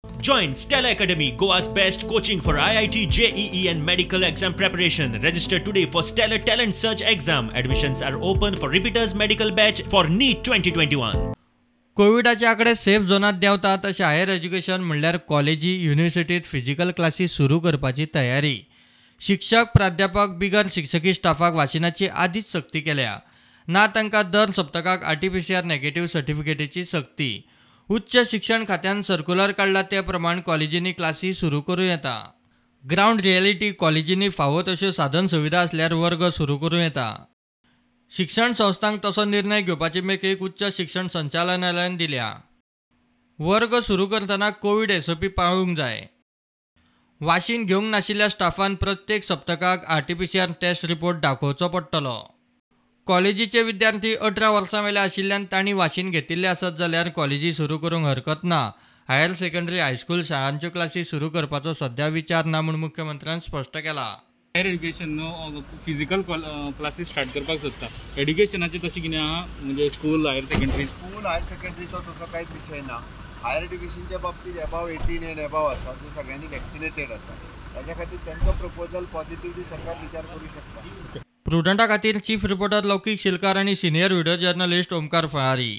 Join Stella Academy, Goa's best coaching for IIT, JEE and medical exam preparation. Register today for Stellar Talent Search exam. Admissions are open for repeaters medical batch for NEET 2021. कोविडाचे आकडे safe झोनात देंवता तशें higher education म्हणल्यार कॉलेजी, युनिव्हर्सिटीत physical क्लासी सुरू करपाची तयारी. शिक्षक, प्राध्यापक, बिगर शिक्षकी स्टाफाक वाशिनाची आदींच सक्ती केल्या. ना तांकां दर सप्तकाक आरटीपीसीआर नेगेटीव सर्टिफिकेटीची सक्ती. उच्च शिक्षण खात्यान सर्कुलर काडला ते प्रमाण कॉलेजींनी क्लासी सुरू करूं येता. ग्रावंड रियलिटी कॉलेजींनी फावो तश्यो साधन सुविधा आसल्यार वर्ग सुरू करूं येता. शिक्षण संस्थांक तसो निर्णय घेवपाची मेकळीक उच्च शिक्षण संचालनालयान दिल्या. वर्ग सुरू करतना कोवीड एसओपी पाळूंक जाय. वाशीन घेवंक नाशिल्ल्या स्टाफान प्रत्येक सप्तकाक आरटीपीसीआर टेस्ट रिपोर्ट दाखोवचो पडटलो. कॉलेजीचे विद्यार्थी 18 वर्सां वयले आशिल्ल्यान तांणी वाशीन घेतिल्लें आसत जाल्यार कॉलेजी सुरू करूंक हरकत ना. हायर सेकंडरी, हायस्कूल शाळांच्यो क्लासी सुरू करपाचो सध्या विचार ना म्हूण मुख्यमंत्र्यान स्पश्ट केला. Higher education physical classes start करपाक सोदता. एड्युकेशनाचें तशें कितें आहा म्हणजे school, higher secondary? School, higher सेकंडरीचो तसो कांयच विशय ना. हायर एड्युकेशनच्या बाबतीत एबाव 18 एंड एबाव आसा, ते सगळ्यांनी वॅक्सिनेटेड आसा, ताच्या खातीर तांचो प्रपोजल पॉझिटिवली सरकार विचार करूं शकता. प्रुडंटा खातीर चीफ रिपोर्टर लौकीक शिलकार आनी senior video journalist Omkar Falari.